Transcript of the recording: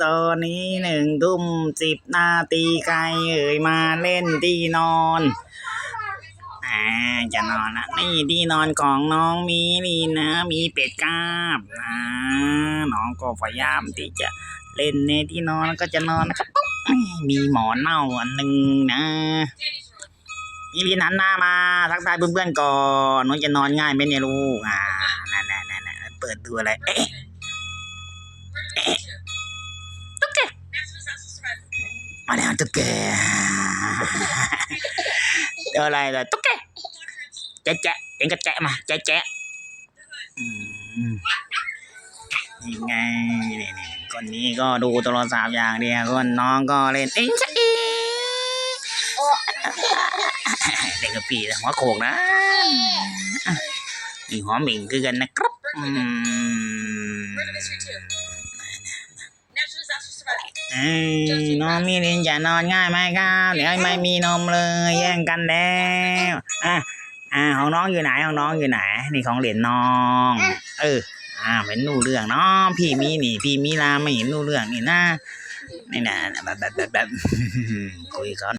ຕອນນີ້ໜຶ່ງທຸ່ມສິບນາທີ ໃຄເອີຍມາເລ່ນທີ່ນອນ? ອາ ຈະນອນລະ ນີ້ທີ່ນອນຂອງນ້ອງມິລິນນະ ມີເປັດກາບ ອາ ນ້ອງກໍພະຍາຍາມທີ່ຈະເລ່ນໃນທີ່ນອນ ແລ້ວກໍຈະນອນນະຄັບ ນີ້ມີໝອນເນົ່າອັນໜຶ່ງນະ. ມິລິນຫັນໜ້າມາທັກທາຍເພື່ອນໆກ່ອນ ນ້ອງຈະນອນງ່າຍໄໝເນຍລູກ? ອາ ນັ້ນໆໆ ເປີດດູເລີຍ ເອະ ເອະ ຕຸກແກ ມາແລ້ວຕຸກແກ ເອົາໄດ້ລະ ຕຸກແກ ແຈະໆ ເປັນກະແຈະມາ ແຈະໆ ອືມ ນີ້ໄງ ນີ້ໆ ຄົນນີ້ກໍດູໂທລະສັບຢ່າງດຽວ ຄົນນ້ອງກໍເລ່ນ ເອັງຊະອີ ເດັກກະປີຫົວໂຂກນະ ນີ້ຫົວເໝັງຄືກັນນະຄັບ ອືມ. ເອີ ນ້ອງມິລິນຈະນອນງ່າຍໄໝຄັບ? ດຽວໄມ່ມີນົມເລີຍ ແຍ່ງກັນແລ້ວ ອາ ອາ ຂອງນ້ອງຢູ່ໄຫນ? ຂອງນ້ອງຢູ່ໄຫນ? ນີ້ຂອງເລ່ນນ້ອງ ເອີ ອາ ເຫັນຮູ້ເລື່ອງເນາະ ພີ່ມີນີ້ ພີ່ມີລາມ ໄມ່ເຫັນຮູ້ເລື່ອງນີ້ນະ ນີ້ນະ ແບບ ແບບ ແບບ ຄຸຍກັນ